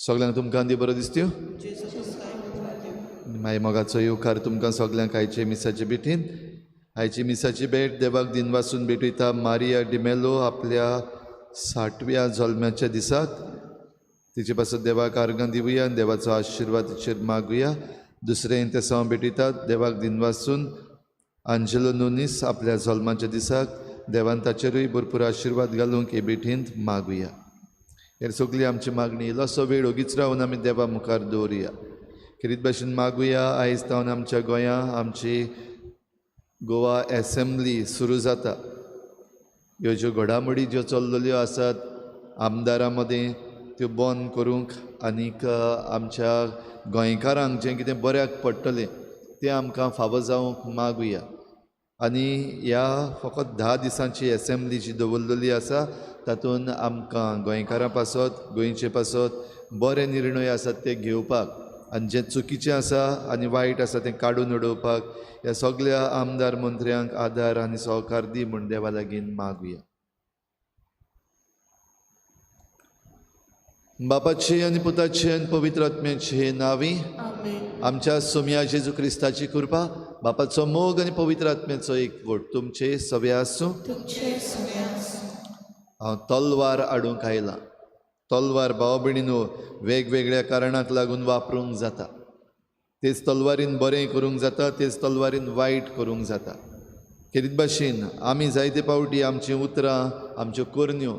सगळ्यांक तुमकां दी बरो दिसत्यो मागीर मोगाचो येवकार तुमकां सगळ्यांक आयचे मिसाचे भेटीन. आयची मिसाची भेट देवाक दिनवासून भेटयता मारिया डिमेलो आपल्या 60व्या जल्माच्या दिसाक. तिचे पासत देवाक आर्गां दिवया आनी देवाचो आशिर्वाद तिचेर मागुया. दुसरें तेसांव भेटयतात देवाक दिनवासून आंजेलो नुनीस आपल्या जल्माच्या दिसाक. देवान ताचेरूय भरपूर आशिर्वाद घालूंक हे भेटींत मागुया. हे सगळी आमची मागणी इल्लोसो वेळ ओगीच रावन आमी देवा मुखार दवरुया. खेरीत भाशेन मागुया आयज तावन आमच्या गोंया आमची गोवा एसेंब्ली सुरू जाता. ह्यो ज्यो घडामोडी ज्यो चल्लेल्यो आसात आमदारां मदें त्यो बंद करूंक आनीक आमच्या गोंयकारांक जें कितें बऱ्याक पडटलें तें आमकां फावो जावंक मागुया. आनी ह्या फकत 10 दिसांची एसेंब्ली जी दवरलेली आसा तातूंत आमकां गोंयकारां पासत गोंयचे पासत बरे निर्णय आसात ते घेवपाक आनी जें चुकीचें आसा आनी वायट आसा तें काडून उडोवपाक ह्या सगळ्या आमदार मंत्र्यांक आदार आनी सहकार दी म्हूण देवा लागीं मागुया. बापाचे आनी पुताचे आनी पवित्र आत्म्याचे नांवी आमच्या सोम्या जेजू क्रिस्ताची कृपा, बापाचो मोग आनी पवित्र आत्म्याचो एकवट तुमचे सवे आसूं. हांव तलवार हाडूंक आयला. तलवार भाव भयणीनो वेगवेगळ्या कारणाक लागून वापरूंक जाता. तेच तलवारीन बरें करूंक जाता, तेच तलवारीन वायट करूंक जाता. खेरीत भाशेन आमी जायते फावटी आमचीं उतरां आमच्यो करण्यो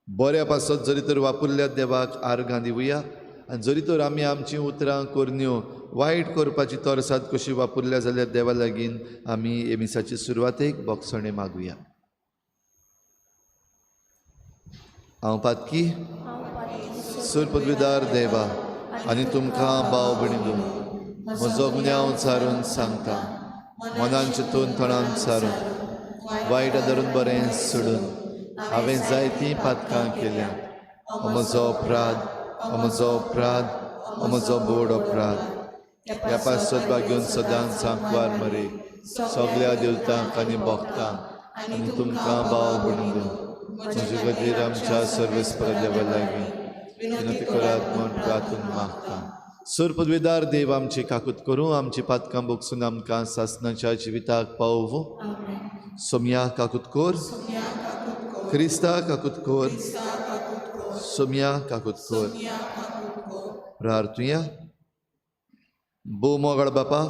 बऱ्या पासत जरी तर वापरल्यात देवाक आर्गां दिवया आनी जरी तर आमी आमचीं उतरां करण्यो वायट करपाची तरसाद कशी वापरल्या जाल्यार देवा लागीं आमी हे मिसाचे सुरवातेक बोगसणें मागुया. हांव पातकी सूर पदवीदार देवा आनी तुमकां भाव भयणीनो म्हजो गुन्यांव सारून सांगता. मनान चिंतून तणान सारून वायट धरून बरें सोडून हांवें जायतीं पातकां केल्या. म्हजो अपराध, म्हजो अपराध, म्हजो बोड अपराध. ह्या पासत बागेवन सदांच सांकवार मरे सगळ्या देवतांक आनी भक्तांक आनी तुमकां भाव भयणीनो म्हजे खातीर आमच्या सर्वेस्पर देवा लागीं विनंती करात म्हूण प्रार्थून मागता. सूर पदवीदार देव आमची काकूत करूं, आमची पातकां बोगसून आमकां सासनाच्या जिविताक पावोवं. सोमया काकूत कोर, क्रिस्ता काकूत कोर, सोमया काकूत कोर. प्रार्थुया. भोव मोगाळ बापा,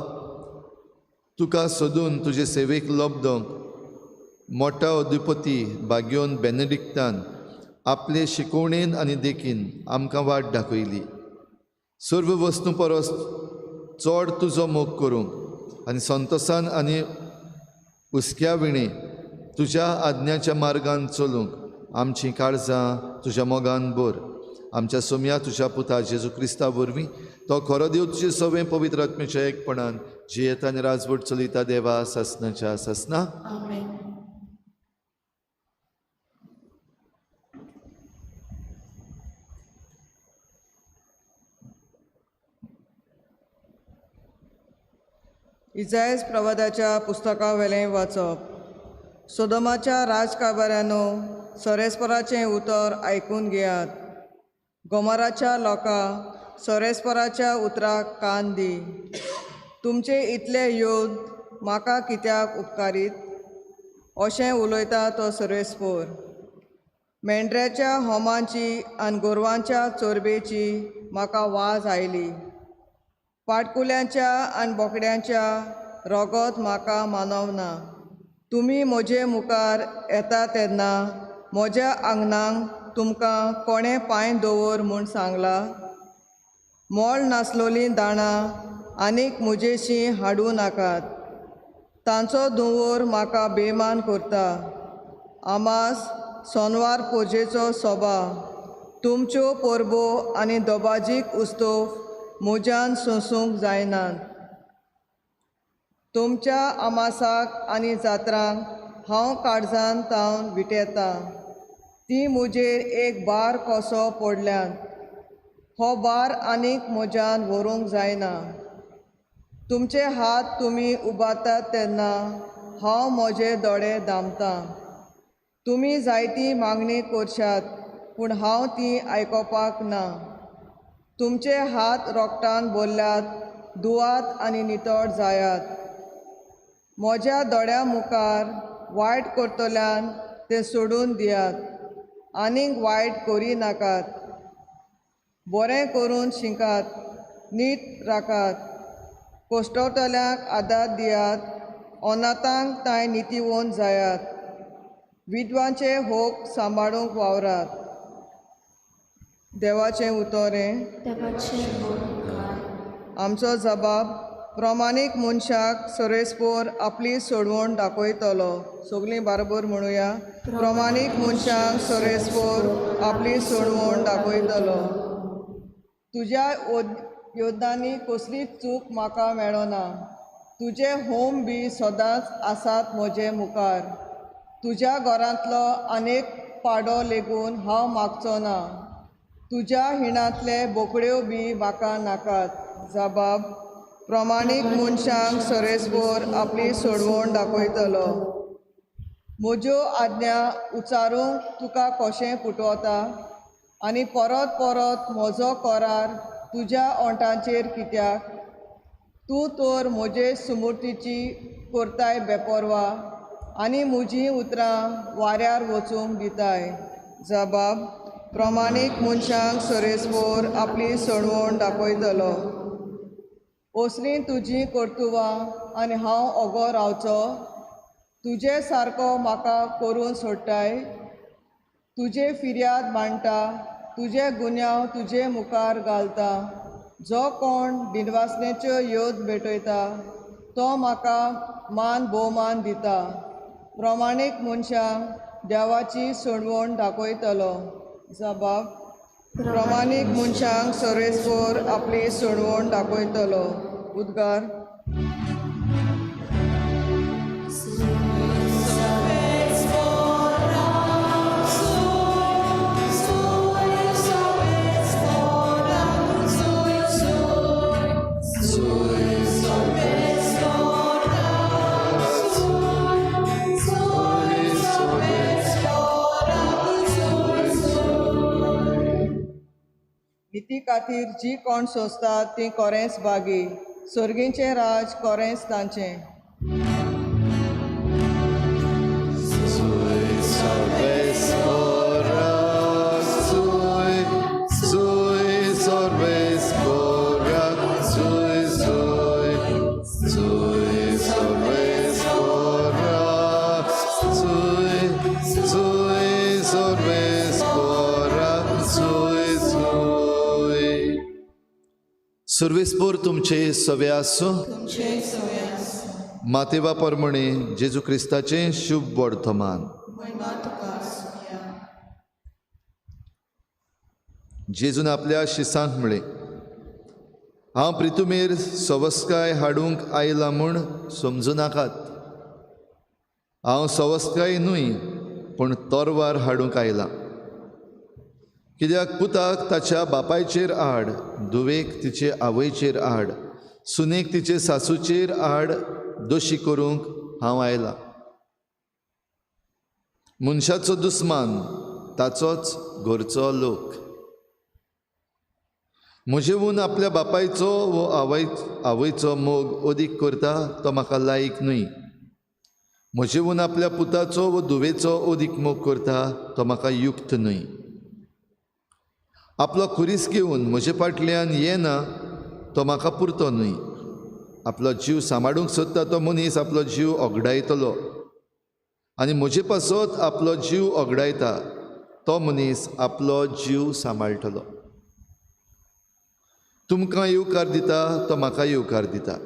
तुका सोदून तुजे सेवेक लब्दोंक मोठा अधिपती बाग्योन बेनेडिक्तान आपले शिकवणेन आनी देखीन आमकां वाट दाखयली. सर्व वस्तू परस चड तुजो मोग करूंक आनी संतोसान आनी हुस्क्या विणें तुज्या आज्ञाच्या मार्गान चलूंक आमचीं काळजां तुज्या मोगान भर. आमच्या सोम्या तुज्या पुता जेजू क्रिस्ता वरवीं तो खरो देव तुजे सवें पवित्र आत्म्याच्या एकपणान जियेता आनी राजवट चलयता देवा सासनाच्या सासना. इजायस प्रवादाच्या पुस्तकावेलें वाचप. सोदोमाच्या राजकारभाऱ्यानो सरेस्पराचें उतर आयकून घेयात. गोमराच्या लोकां सरेस्पराच्या उतराक कान दी. तुमचे इतले योद म्हाका कित्याक उपकारीत अशें उलयता तो सरेस्पोर. मेंढऱ्याच्या होमाची आनी गोरवांच्या चोरबेची म्हाका वाज आयली. पाटकुल्यांच्या आनी बोकड्यांच्या रोगोत म्हाका मानवना. तुमी म्हजे मुखार येता तेन्ना म्हज्या आंगणाक तुमकां कोणें पांय दवर म्हूण सांगला. मोल नासलोलीं दाणां आनीक म्हजेशीं हाडूं नाकात. तांचो धुंवोर म्हाका बेमान करता. आमास सोनवार पुजेचो सोबा तुमच्यो परबो आनी दोबाजीक उस्तोव म्हज्यान सोंसूंक जायनात. तुमच्या आमासाक आनी जात्रांक हांव काळजान तावन विटेता. ती म्हजेर एक बार कसो पडल्यात. हो बार आनीक म्हज्यान व्हरूंक जायना. तुमचे हात तुमी उबारतात तेन्ना हांव म्हजे दोळे दामतां. तुमी जायती मागणी करशात पूण हांव ती आयकोपाक ना. तुमचे हात रोगटान बोल्ल्यात, धुवात आनी नितळ जायात। म्हज्या दोळ्यां मुखार वायट करतल्यान तें सोडून दियात, आनीक वायट करी नाकात। बरें करून शिकात, नीट राखात, कोश्टवतल्यांक आदार दियात, अनाथांक तांय नितीवंत जायात, विधवांचे होक सांबाळूंक वावरात। देवाचें उतर हें। आमचो जबाब प्रमाणीक मनशाक सरेस्पोर आपली सोडवण दाखयतलो। सगळीं बारबर म्हणुया, प्रमाणीक मनशाक सरेस्पोर आपली सोडवण दाखयतलो। तुज्या योद्धांनी कसलीच चूक म्हाका मेळना, तुजे होम बी सदांच आसात म्हजे मुखार। तुज्या घरांतलो आनेक पाडो लेगून हांव मागचो ना, तुज्या हिणांतले बोकड्यो बी म्हाका नाकात। जबाब प्रमाणीक मनशांक सरेस्पोर आपली सोडवण दाखयतलो। म्हज्यो आज्ञा उच्चारूंक तुका कशें पुटवता आनी परत परत म्हजो करार तुज्या ओंठांचेर कित्याक? तूं तर म्हजे सुमूर्तीची करताय बेपर्वा आनी म्हजीं उतरां वाऱ्यार वचूंक दिताय। जबाब प्रमाणीक मनशांक सरेस्पोर आपली सोडवण दाखयतलो। असलीं तुजीं कर्तुवां आनी हांव ओगो रावचो? तुजे सारको म्हाका करून सोडटाय? तुजे फिर्याद मांडटा, तुजे गुन्यांव तुजे मुखार घालता। जो कोण दिनवासनेच्यो योद भेटयता तो म्हाका मान भोवमान दिता। प्रमाणीक मनशांक देवाची सोडवण दाखयतलो। जबाब प्रमाणीक मनशांक सरेस्पोर आपली सोडवण दाखयतलो। उद्गार। निती खातीर जी कोण सोंसतात ती कोरेंच बागी, सर्गीचें राज कोरेंच तांचें। सुर्वेस्पोर तुमचे सवे आसूं। मातेवा परमणे जेजू क्रिस्ताचें शुभ वर्तमान। जेजून आपल्या शिसांक म्हळें, हांव प्रितुमेर सवस्काय हाडूंक आयला म्हूण समजू नाकात। हांव सवस्काय न्हय पूण तोरवार हाडूंक आयला। कित्याक पुताक ताच्या बापायचेर आड, धुवेक तिचे आवयचेर आड, सुनेक तिचे सासूचेर आड दोशी करूंक हांव आयला। मनशाचो दुस्मान ताचोच घरचो लोक। म्हजेवून आपल्या बापायचो वो आवयचो मोग अदीक करता तो म्हाका लायक न्हय। म्हजेवून आपल्या पुताचो वो धुवेचो अदीक मोग करता तो म्हाका युक्त न्हय। आपलो खुरीस घेवन म्हजे फाटल्यान येना तो म्हाका पुरतो न्हय। आपलो जीव सांबाळूंक सोदता तो मनीस आपलो जीव ओगडायतलो आनी म्हजे पासत आपलो जीव ओगडायता तो मनीस आपलो जीव सांबाळटलो। तुमकां येवकार दिता तो म्हाका येवकार दिता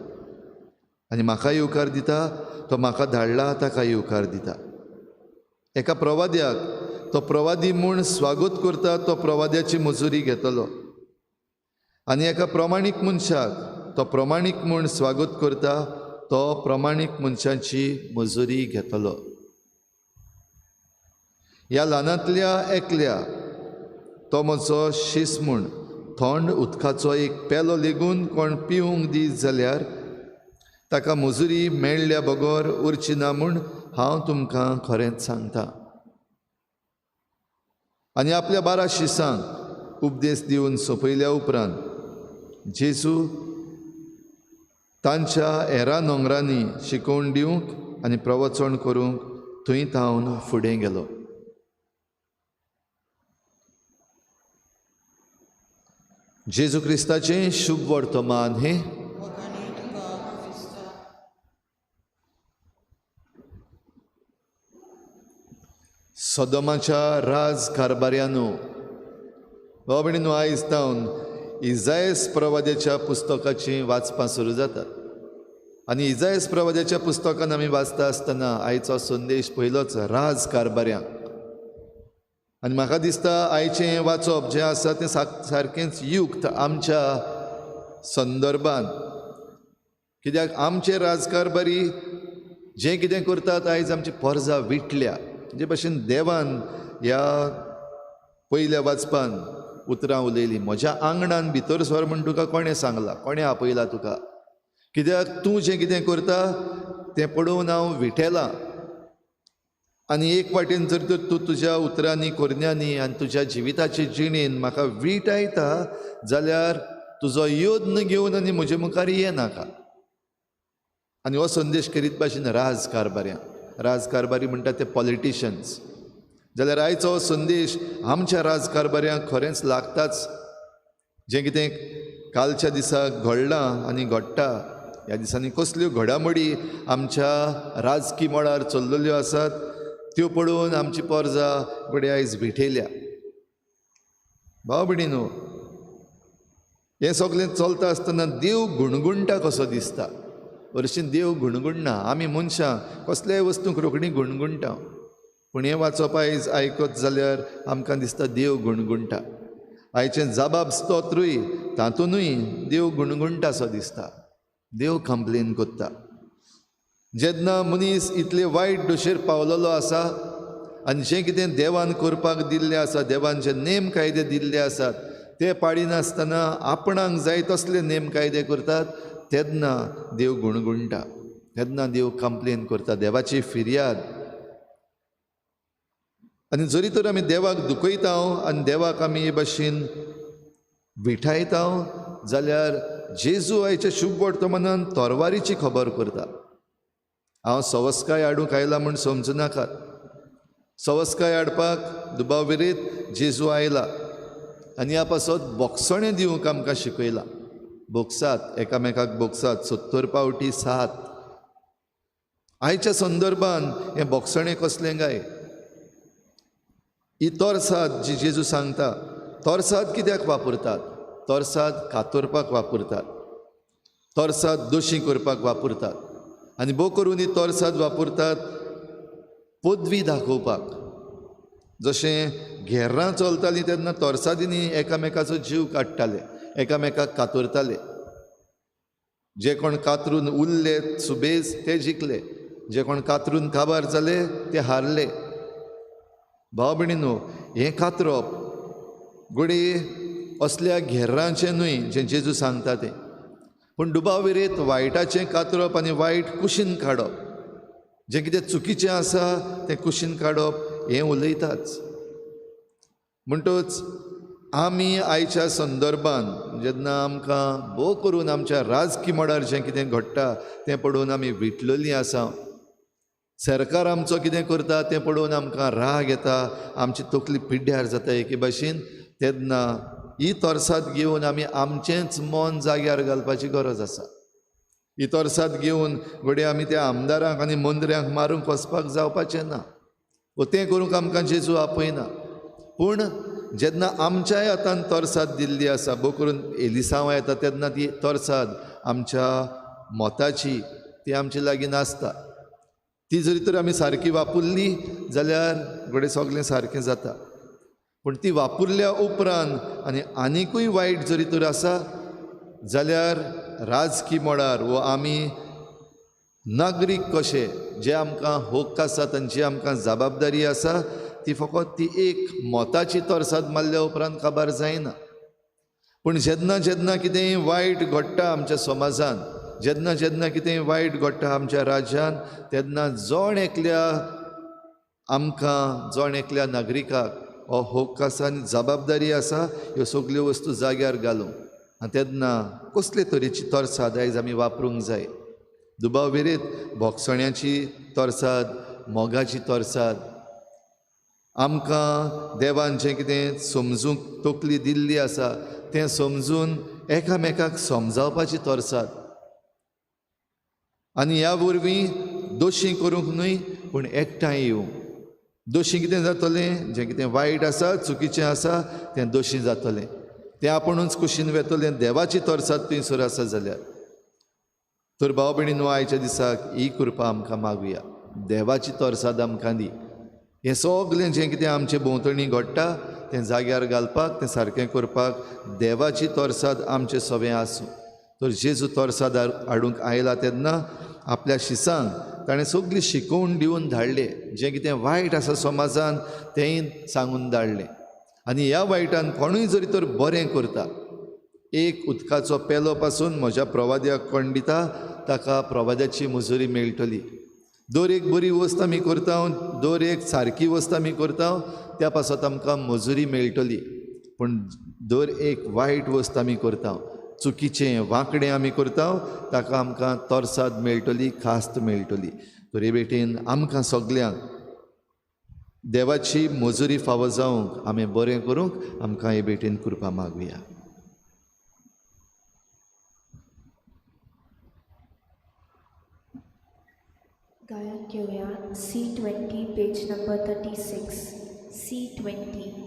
आनी म्हाका येवकार दिता तो म्हाका धाडला ताका येवकार दिता। एका प्रवाद्याक तो प्रवादी म्हूण स्वागत करता तो प्रवाद्याची मजुरी घेतलो आनी एका प्रमाणीक मनशाक तो प्रमाणीक म्हूण स्वागत करता तो प्रमाणीक मनशाची मजुरी घेतलो। ह्या ल्हानांतल्या एकल्या तो म्हजो शीस म्हूण थंड उदकाचो एक पेलो लेगून कोण पिवंक दीत जाल्यार ताका मजुरी मेळ्ळ्या बगर उरची ना म्हूण हांव तुमकां खरेंच सांगता। आनी आपल्या 12 शिसांक उपदेश दिवन सोंपयल्या उपरांत जेजू तांच्या हेरां नोंगरांनी शिकोवन दिवंक आनी प्रवचन करूंक थंय थावन फुडें गेलो. जेजू क्रिस्ताचें शुभ वर्तमान हें. सदोमाच्या राज कारभार्यानो, भाव भयणीनो, आयज तावन इजायस प्रवाद्याच्या पुस्तकाचीं वाचपां सुरू जातात आनी इजायस प्रवाद्याच्या पुस्तकान आमी वाचता आसतना आयचो संदेश पयलोच राज कारभार्यांक. आनी म्हाका दिसता आयचें वाचप जें आसा तें सारकेंच युक्त आमच्या संदर्भान, कित्याक आमचे राजकारभारी जें कितें करतात आयज आमची पोरजा विटल्या. जे भाशेन देवान ह्या पयल्या वाचपान उतरां उलयलीं, म्हज्या आंगणान भितर सर म्हूण तुका कोणें सांगलां, कोणें आपयलां तुका, कित्याक तूं जें कितें करता तें पळोवन हांव विटेलां. आनी एक वाटेन जर तर तूं तुज्या उतरांनी करण्यांनी आनी तुज्या जिविताचे जिणेन म्हाका विटायता जाल्यार तुजो यत्न घेवन आनी म्हजे मुखार येनाका. आनी हो संदेश करीत भाशेन राजकारभाऱ्यांक, राजकारभारी म्हणटा ते पॉलिटिशन्स, जाल्यार आयचो हो संदेश आमच्या राजकारभाऱ्यांक खरेंच लागताच. जें कितें कालच्या दिसा घडलां आनी घडटा, ह्या दिसांनी कसल्यो घडामोडी आमच्या राजकी मळार चल्लेल्यो आसात त्यो पळोवन आमची पोरजा घडये आयज विठयल्या. भाव भयणीनो, हें सगळें चलता आसतना देव गुणगुणटा कसो दिसता. हरशीं देव गुणगुणना, आमी मनशां कसल्याय वस्तूंक रोखडी गुणगुणटा, पूण हें वाचप आयज आयकत जाल्यार आमकां दिसता देव गुणगुणटा. आयचें जाबाब स्तोत्रूय तातूंतूय देव गुणगुणटा असो दिसता, देव कंप्लेन करता. जेन्ना मनीस इतले वायट दोशेर पावलेलो आसा आनी जें कितें देवान करपाक दिल्लें आसा, देवान जे नेम कायदे दिल्ले आसात ते पाळिनासतना आपणाक जाय तसले नेम कायदे करतात, तेन्ना देव गुणगुणटा, तेन्ना देव कंप्लेन करता, देवाची फिर्याद. आनी जरी तर आमी देवाक दुखयता आनी देवाक आमी हे भाशेन विठायता जाल्यार जेजू आयच्या शुभ वर्तमानान तरवारीची खबर करता. हांव सवस्काय हाडूंक आयला म्हूण समजू नाकात. सवस्काय हाडपाक दुबाव विरीत जेजू आयला आनी ह्या पासत बोगसणें दिवंक आमकां शिकयलां. बोगसात, एकामेकाक बोगसात, 70 पावटी 7. आयच्या संदर्भान हें बोगसणें कसलें काय? ही तरसाद जी जेजू सांगता, तरसाद कित्याक वापरतात? तरसाद कातरपाक वापरतात, तरसाद दोशी करपाक वापरतात आनी भोव करून ही तरसाद वापरतात पदवी दाखोवपाक. जशें घेरां चलतालीं तेन्ना तरसादींनी एकामेकाचो जीव काडटाले, एकामेकाक कातरताले. जे कोण कातरून उरले सुबेज ते जिखले, जे कोण कातरून काबार जाले ते हारले. भाव भयणीनो, हें कातरप घडये असल्या घेरांचें न्हय जें जेजू सांगता तें, पूण दुबाव विरेत वायटाचें कातरप आनी वायट कुशीन काडप, जें कितें चुकीचें आसा तें कुशीन काडप हें उलयताच. म्हणटच आमी आयच्या संदर्भान जेन्ना आमकां भोव करून आमच्या राजकी मळार जें कितें घडटा तें पळोवन आमी विटलेलीं आसा, सरकार आमचो कितें करता तें पळोवन आमकां राग येता, आमची तकली पिड्ड्यार जाता एके भाशेन, तेन्ना ही तरसाद घेवन आमी आमचेंच मन जाग्यार घालपाची गरज आसा. ही तरसाद घेवन घडये आमी त्या आमदारांक आनी मंत्र्यांक मारूंक वचपाक जावपाचें ना, वो तें करूंक आमकां जेजू आपयना. पूण जेन्ना आमच्याय हातान तरसाद दिल्ली आसा, भोव करून एलिसांव येता तेन्ना ती तरसाद आमच्या मताची ती आमचे लागीं नासता. ती जरी तर आमी सारकी वापरली जाल्यार घडये सगळें सारकें जाता, पूण ती वापरल्या उपरांत आनी आनिकूय वायट जरी तर आसा जाल्यार राजकी मळार वो आमी नागरीक कशे जे आमकां हक्क आसात आनी जी आमकां जबाबदारी आसा ती फकत ती एक मताची तरसाद मारल्या उपरांत काबार जायना. पूण जेन्ना जेन्ना कितेंय वायट घडटा आमच्या समाजान, जेन्ना जेन्ना कितेंय वायट घडटा आमच्या राज्यान, तेन्ना जण एकल्या आमकां, जण एकल्या नागरिकाक हो हक्क आसा आनी जबाबदारी आसा ह्यो सगल्यो वस्तू जाग्यार घालूंक. आनी तेन्ना कसले तरेची तरसाद आयज आमी वापरूंक जाय. दुबाव विरीत भोगसण्याची तरसाद, मोगाची तरसाद, आमकां देवान जें कितें समजूंक तकली दिल्ली आसा तें समजून एकामेकाक समजावपाची तरसाद. आनी ह्या वरवीं दोशी करूंक न्हय पूण एकठांय येवंक. दोशी कितें जातलें, जें कितें वायट आसा, चुकीचें आसा तें दोशी जातलें, तें आपुणूच कुशीन वेतलें देवाची तरसाद थंयसर आसा जाल्यार. तर भाव भयणीनो, आयच्या दिसाक ही कृपा आमकां मागुया, देवाची तरसाद आमकां दी. हें सगलें जें कितें आमचे भोंवतणी घडटा तें जाग्यार घालपाक, तें सारकें करपाक देवाची तरसाद आमचे सवें आसूं. तर जेजू तरसाद हाडूंक आयला तेन्ना आपल्या शिसांक ताणें सगळी शिकोवन दिवन धाडले. जें कितें वायट आसा समाजान तेंय सांगून धाडलें. आनी ह्या वायटान कोणूय जरी तर बरें करता, एक उदकाचो पेलो पासून म्हज्या प्रवाद्याक कोण दिता ताका प्रवाद्याची मजुरी मेळटली. दर एक बरी वस्त आमी करता, दर एक सारकी वस्त आमी करता, त्या पासत आमकां मजुरी मेळटली. पूण दर एक वायट वस्त आमी करता, चुकीचें वांकडें आमी करता, ताका आमकां तरसाद मेळटली, खास्त मेळटली. तर हे भेटेन आमकां सगल्यांक देवाची मजुरी फावो जावंक आमी बरें करूंक आमकां हे भेटेन कृपा मागुया. गायन घेवया C20 page number 36. C20.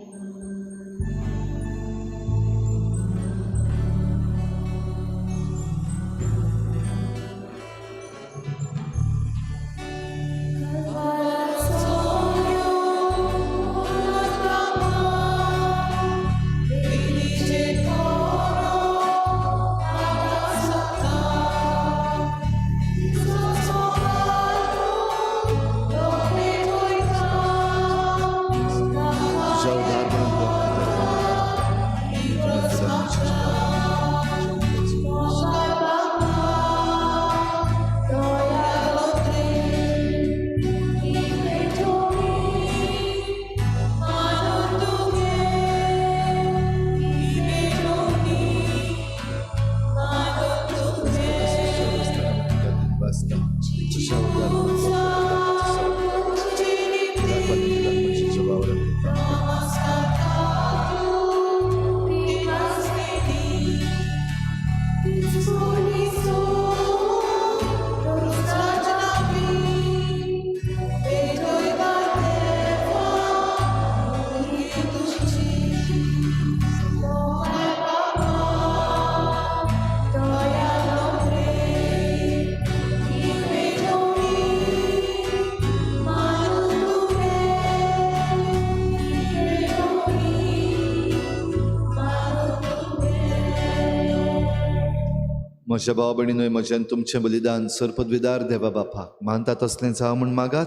म्हज्या भाव भयणीनूय म्हज्यान तुमचें बलिदान सरपदविदार देवा बापा मानता तसलें जावं म्हूण मागात.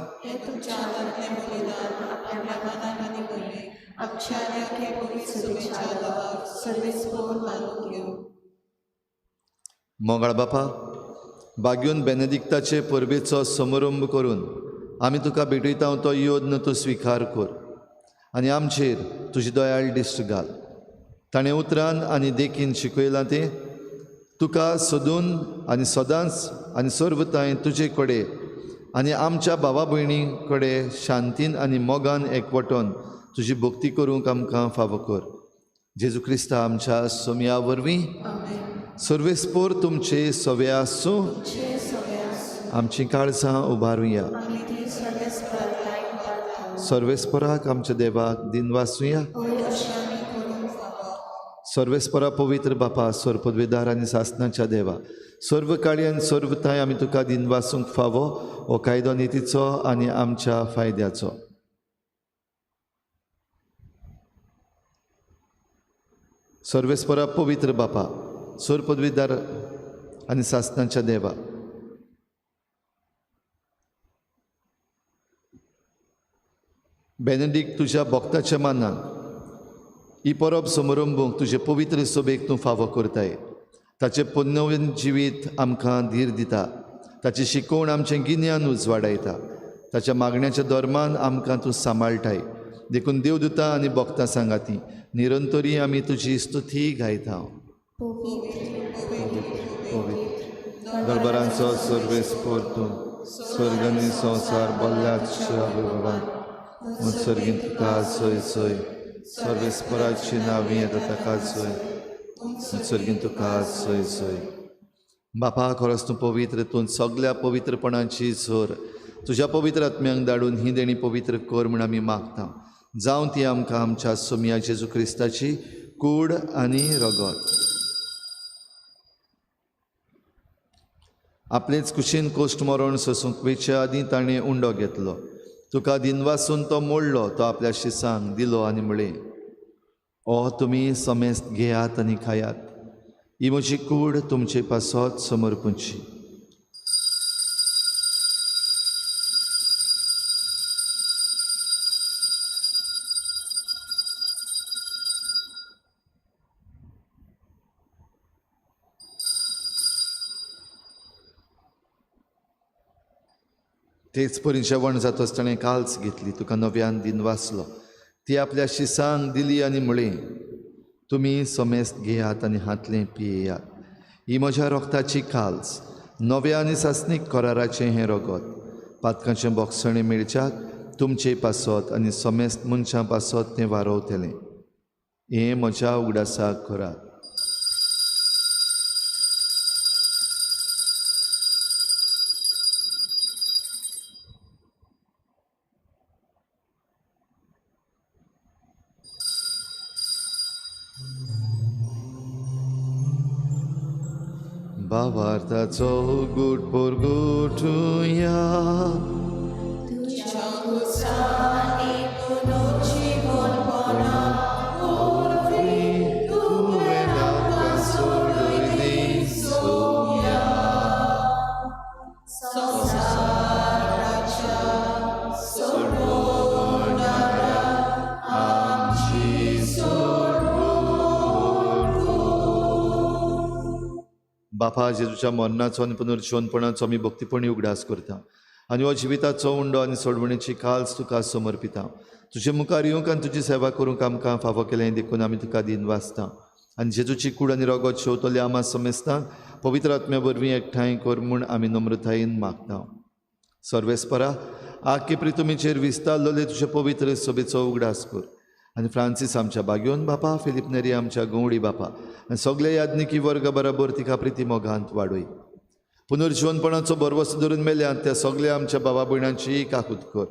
मोगाळ बापा, बाग्यून बेनेदिक्ताचे परबेचो समारंभ करून आमी तुका भेटयता तो योद्न तूं स्विकार कर आनी आमचेर तुजी दयाळ दिश्ट घाल. ताणें उतरान आनी देखीन शिकयलां तें तुका सोदून आनी सदांच आनी सर्वताय तुजे कडेन आनी आमच्या भावा भयणी कडेन शांतीन आनी मोगान एकवटोन तुजी भक्ती करूंक आमकां फावो कर. जेजू क्रिस्ता आमच्या सोमया वरवीं. सर्वेस्पोर तुमचे सवे आसूं. आमचीं काळजां उबारुया. सर्वेस्पराक आमच्या देवाक दिनवासुया. सर्वेस्परा पवित्र बापा, सर्पदवेदार आनी सासनाच्या देवा, सर्व काळी आनी सर्वताय आमी तुका दिनवासूंक फावो हो कायदो नितीचो आनी आमच्या फायद्याचो. सर्वेस्परा पवित्र बापा, सर्पदवेदार आनी सासनाच्या देवा, बेनेडिक्ट तुज्या भक्ताच्या मानान ही परब समारंभूंक तुजे पवित्र सभेक तूं फावो करताय. ताचें पुनवीन जिवीत आमकां धीर दिता, ताची शिकवण आमचें गिन्यान उजवाडायता, ताच्या मागण्याच्या धर्मान आमकां तूं सांबाळटाय. देखून देवदूता आनी भक्तां सांगाती निरंतरी आमी तुजी स्तुती गायता. पवित्र दरबारांचो सर्वेस्पर तूं, स्वर्ग आनी संवसार बल्ल्याच्या वैभवान उत्सर्गीन तुका सोय सोय, सर्वेस्पराची नांवी येता ताका सोय, उत्सर्गीन तुका सोय सोय. बापा खरोच तूं पवित्र, तूं सगल्या पवित्रपणाची जोर. तुज्या पवित्र आत्म्यांक धाडून ही देणी पवित्र कर म्हूण आमी मागता. जावं ती आमकां आमच्या सोमया जेजू क्रिस्ताची कूड आनी रगत. आपलेच कुशीन कोश्ट मरण सोसूंक वेचे आदीं ताणें उंडो घेतलो. तुका दिनवासून तो मोडलो, तो आपल्या शिसांक दिलो आनी म्हळें, ओ तुमी समेस्त घेयात आनी खायात, ही म्हजी कूड तुमचे पासत समर्पूची. तेच परी जेवण जातच ताणें काल्स घेतली, तुका नव्यान दिनवासलो, ती आपल्या शिसांक दिली आनी म्हळें, तुमी समेस्त घेयात आनी हातलें पियेयात, ही म्हज्या रोगताची काल्स, नव्या आनी सासणीक कराराचें हें रगत, पातकांचें बोगसणें मेळच्याक तुमचे पासत आनी समेस्त मनशां पासत तें वारोवतलें. हें म्हज्या उगडासाक करात. भावार्थाचो गूट पोरगुटुया, तुज्या कुसांनी पुनर्जीवनपणा वरवीं तुवें आमकां सोडयली सोम्या. संवसाराच्या सोडवणारा आमची बापा, जेजूच्या मरणाचो आनी पुनर्जीवनपणाचो आमी भक्तीपणी उगडास करता आनी हो जिविताचो उंडो आनी सोडवणेची काल्स तुका समर्पिता. तुजे मुखार येवंक आनी तुजी सेवा करूंक आमकां फावो केलें देखून आमी तुका दिनवासता. आनी जेजूची कूड आनी रगत शेवतले आमा समेस्तांक पवित्र आत्म्या वरवीं एकठांय कर म्हूण आमी नम्रतायेन मागता. सर्वेस्परा, आख्खे प्रितुमीचेर विस्तारलेले तुजे पवित्र सभेचो उगडास कर आनी फ्रांसीस आमच्या बागयोन बापा, फिलीप नेरी आमच्या गवळी बापा आनी सगळे याज्ञिकी वर्ग बराबर तिका प्रिती मोगांत वाडय. पुनर्जीवनपणाचो भरवसो धरून मेल्यात त्या सगळ्या आमच्या बाबा भयणांची काकूत कर.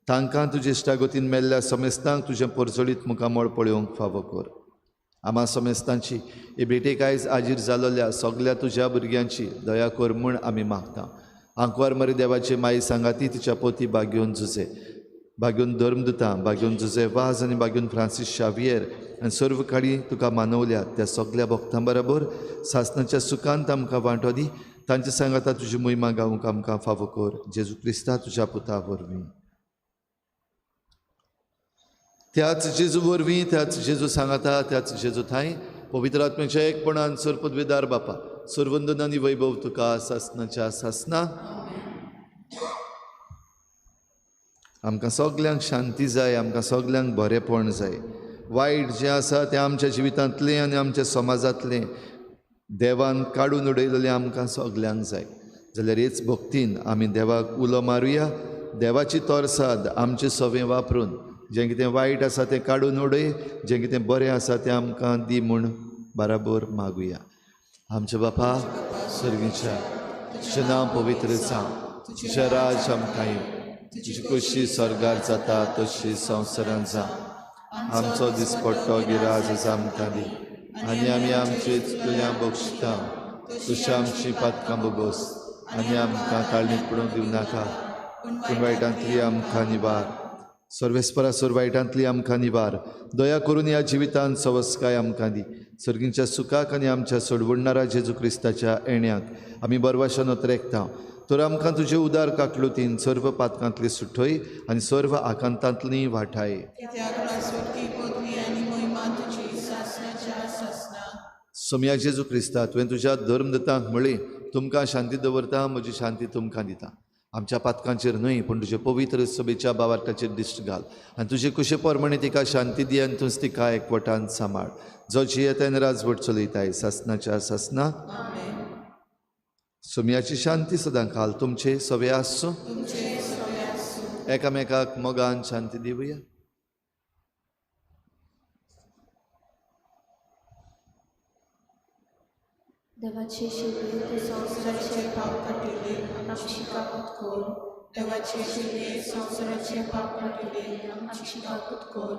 तांकां तुजे इश्टागतीन मेल्ल्या समेस्तांक तुजें परजळीत मुखामळ पळोवंक फावो कर. आमा समेस्तांची हे भेटेक आयज आजीर जालोल्या सगळ्या तुज्या भुरग्यांची दया कर म्हूण आमी मागता. आंकवार मरे देवाचे माई सांगाती तिच्या पोती बागयोन जुजे, बागयोन धर्मदुतां, बागयोन जुजे वाज आनी बागयोन फ्रांसीस शावियर आनी सर्व काळी तुका मानवल्या त्या सगळ्या भक्तां बराबर सासणाच्या सुखांत आमकां वांटो दी. तांचे सांगाता तुजी मोहिमा गावंक आमकां फावो कर. जेजू क्रिस्ता तुज्या पुता वरवीं. त्याच जेजू वरवीं, त्याच जेजू सांगाता, त्याच जेजू थांय पवित्र आत्म्याच्या एकपणान सर्वपदवीदार बापा, सर्वंदन आनी वैभव तुका सासणाच्या सासना. आमकां सगल्यांक शांती जाय, आमकां सगल्यांक बरेंपण जाय. वायट जें आसा तें आमच्या जिवितांतलें आनी आमच्या समाजांतलें देवान काडून उडयलेलें आमकां सगल्यांक जाय. जाल्यार हेच भक्तीन आमी देवाक उलो मारुया. देवाची तोरसाद आमचे सवें वापरून जें कितें वायट आसा तें काडून उडय, जें कितें बरें आसा तें आमकां दी म्हूण बराबर मागुया. आमच्या बापा सर्गीच्या, तुजें नांव पवित्र जावं, तुजें राज आमकां येवं, तुजी खोशी स्वर्गार जाता तशी संवसारांत जावं. आमचो दिसपट्टो गिराज आमकां दी आनी आमी आमची चुकल्या बक्षिता तशी आमची पातकां बोगोस आनी आमकां काळणीक पडूंक दिवं नाका, पूण वायटांतली आमकां निवार. सर्वेस्परा सोर वायटांतली आमकां निवार. दया करून ह्या जिवितांत सवस्काय आमकां दी. सर्गींच्या सुखाक आनी आमच्या सोडवणणारा जेजू क्रिस्ताच्या येण्याक आमी बरवाशान अत्रेकता. तर आमकां तुजे उदार काकलुतीन सर्व पातकांतली सुठय आनी सर्व आकांतांतली वाठाय. सोमया जेजू क्रिस्ता, तुवें तुज्या धर्मदतांक म्हळें, तुमकां शांती दवरता, म्हजी शांती तुमकां दिता. आमच्या पातकांचेर न्हय पूण तुजे पवित्र सभेच्या बावार्थाचेर दिश्ट घाल आनी तुजे कुशे प्रमाणे तिका शांती दी आनी तूंच तिका एकवटान सांबाळ, जो जियेता आनी राजवट चलयताय सासनाच्या सासना. सोम्याची शांती सदां काल तुमचे सवे आसूं. एकामेकाक मोगान शांती दिवया. देवाचे शिरये तूं संवसाराचे पाप काडटले, आमची काकूत कर. देवाचे शिरये संवसाराचे पाप काडटले, आमची काकूत कर.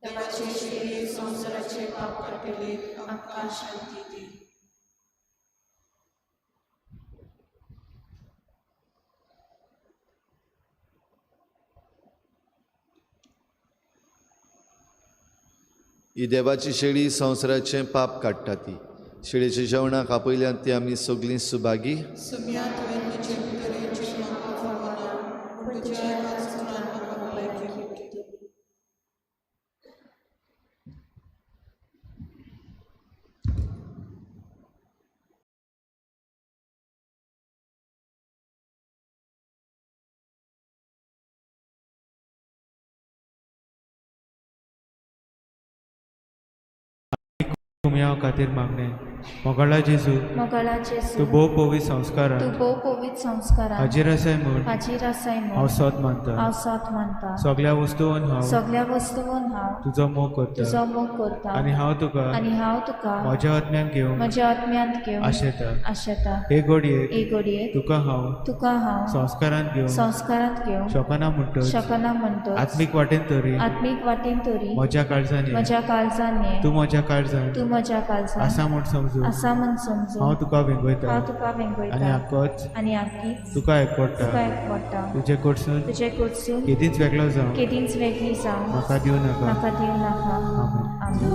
देवाचे शिरये संवसाराचे पाप काडटले, आमकां शांती दी. ही देवाची शेळी संवसाराचें पाप काडटा ती शेळेच्या जेवणाक आपयल्यात ती आमी सगळीं सुभागी. कुमयाव खातीर मागणें. मोगाळा जेजू, मोगाळा जेजू, तूं भोव पवित्र संस्कारान, तूं भोव पवित्र संस्कारान हाजीर आसाय म्हूण, हाजीर आसाय म्हूण हांव सोद मानता, हांव सोद मानता. सगळ्या वस्तून हांव, सगळ्या वस्तून हांव तुजो मोग करता, तुजो मोग करता आनी हांव तुका, आनी हांव तुका म्हज्या आत्म्यान घेवंक, म्हज्या आत्म्यांत घेवंक आशेता. आशेता. हे घडयेक, हे घडयेक तुका हांव, तुका हांव संस्कारांत घेवंक, संस्कारांत घेवंक शकना म्हणटच, शकना म्हणटच, आत्मीक वाटेन तरी, आत्मीक वाटेन तरी म्हज्या काळजान, म्हज्या काळजान ये, तूं म्हज्या काळजान, तूं म्हज्या काळजान आसा म्हूण समजून, आसा म्हूण समजून हांव तुका वेंगयता, हांव तुका वेंगयता आनी आकोच, आनी आकीच तुका एकवटा, तुका एकवटा. तुजे कडसून, तुजे कडसून केदींच वेगळो जावं, केदींच वेगळी जावं म्हाका दिवं नाका, म्हाका दिवं नाका. आमेन.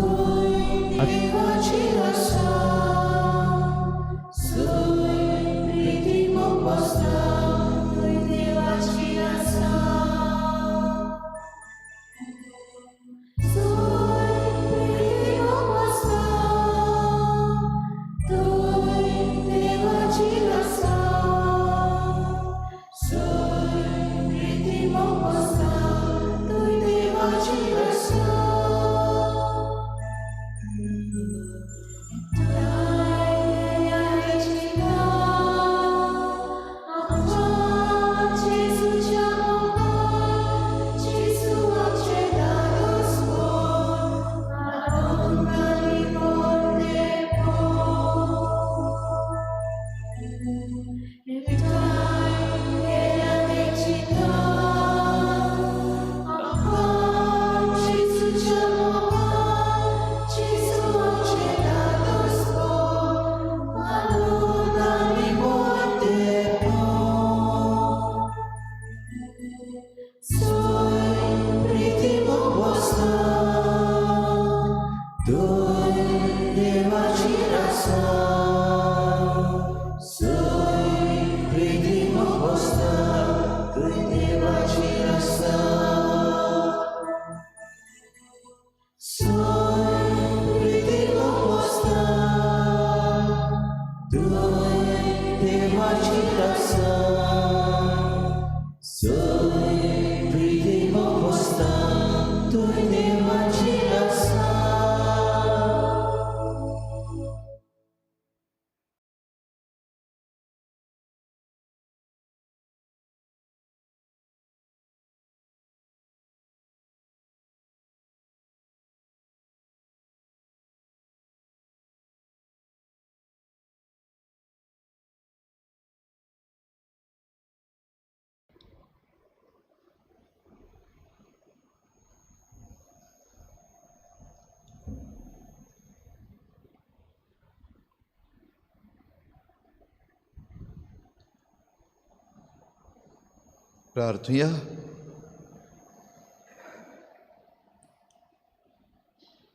प्रार्थुया.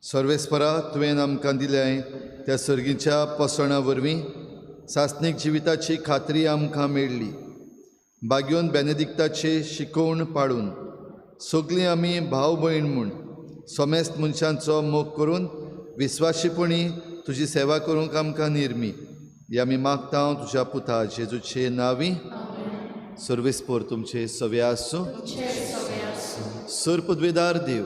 सर्वेस्परा, तुवें आमकां दिल्याय त्या सर्गीच्या पोसणां वरवीं सासणीक जिविताची खात्री आमकां मेळ्ळी. बागयोन बेनेदिक्ताची शिकोवण पाळून सगळीं आमी भाव भयण म्हूण समेस्त मनशांचो मोग करून विस्वाशीपणी तुजी सेवा करूंक आमकां निर्मी. ही आमी मागता तुज्या पुता जेजूचे नांवी. सर्वेस्पोर तुमचे सवे आसूं. सर पदवेदार देव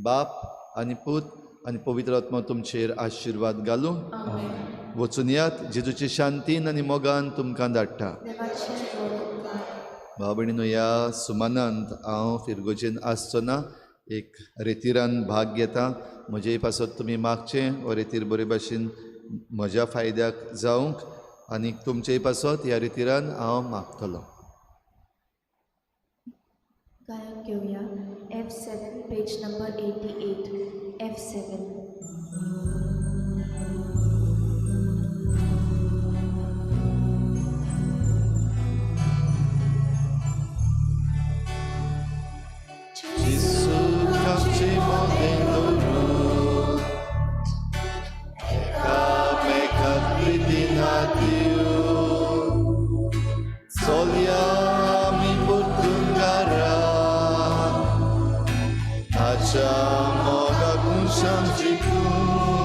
बाप आनी पूत आनी पवित्र आत्मा तुमचेर आशिर्वाद घालूं. वचून यात, जेजूचे शांतीन आनी मोगान तुमकां धाडटा. भाव भयणीनो, ह्या सुमानांत हांव फिरगोजेन आसचो ना, एक रेतिरान भाग घेता. म्हजे पासत तुमी मागचें हो रेतीर बरे भाशेन म्हज्या फायद्याक जावंक आनी तुमचे पासत ह्या रेतिरान हांव मागतलो. गायन घेवया F7 page number 88 F7. Acha moga kun shamjiku.